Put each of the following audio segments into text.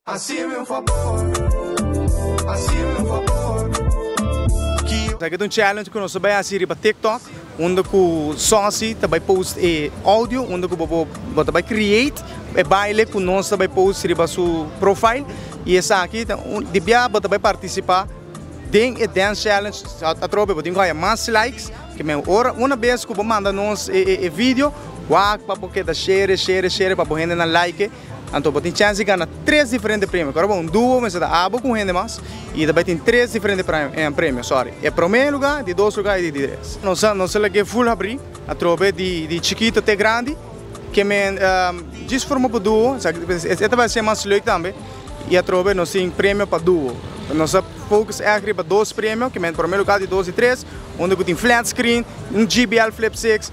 Hacime un favor, hacime un favor. Esaki ta un challenge ku nos ta bai hasi riba TikTok unda ku Saucy ta bai post e audio unda ku bo bo bo ta bai create e baile ku nos ta bai post riba su profile y esaki ta un di bia bo ta bai participa den e dance challenge atrobe bo tin ku haya mas likes ke men ora una bes ku bo manda nos e e video wak pa bo keda share share share pa bo hendenan like. Anto bo tin chèns di gana tres diferente premio. Kòrda bo, un duo mester ta abo ku un hende mas i ta bai tin tres diferente premio, sorry. E promé lugá, di dos lugá i di tres. Nos a nos a lag'é ful habrí, atrobe di di chikito te grandi, ke men djis forma bo duo, e ta bai ser mas leuk tambe, i atrobe nos tin premio pa duo. Nos a focus ègt riba dos premio, ke men promé lugá, di dos i tres, unda ku tin flat screen, un JBL Flip 6.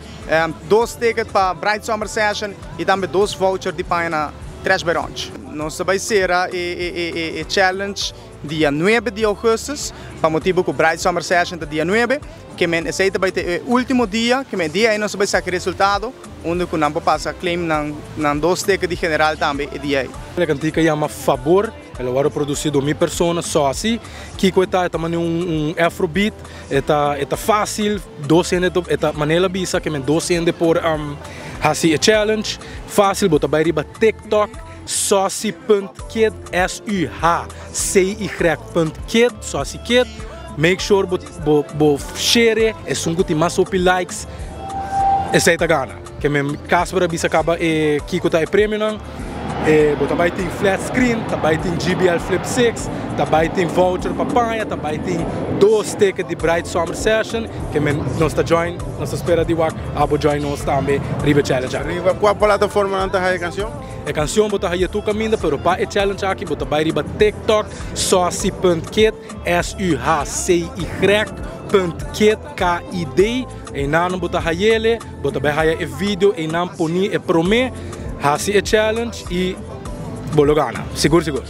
Dos ticket pa Bright Summer Session y tambe dos voucher di paña na Trash by Ronch. Nos ta bay cera e challenge dia nuebe di augustus pa motibo cu Bright Summer Session ta dia nuebe. Ke men esey ta bay ta e ultimo dia, ke men e dia ey nos ta bay saca e resultado unda cu nan por pasa claim nan dos ticket di general tambe e dia ey. E cantica yama Fabor, el a worde produci door mi persona, Saucy. Kico e ta? E ta mane un afrobeat. E ta e ta fácil, dos hende ta e ta manera el a bisa ke men dos hende por hasi e challenge. Fácil, bo ta bai riba TikTok Saucy punt kid S U H C Y punt kid, Saucy Kid. Make sure bo bo bo share esun ku tin mas hopi likes esei ta gana. Ke men Casper a bisa kaba e kiko ta e premionan. E bo ta bai tin flat screen, ta bai tin JBL Flip 6, ta bai tin voucher pa paña, ta bai tin dos ticket di Bright Summer Session. Ke men nos ta join, nos ta spera di wak abo join nos tambe riba e challenge aki. Riba kua plataforma nan ta haya e kansion? E kansion bo ta haya tur kaminda, pero pa e challenge aki bo ta bai riba TikTok, Saucy punt kid, S U H C Y punt kid, K I D, einan bo ta hayele. Bo ta bai haya e video einan poni e prome hasi e challenge y bo lo gana. Sigur sigur.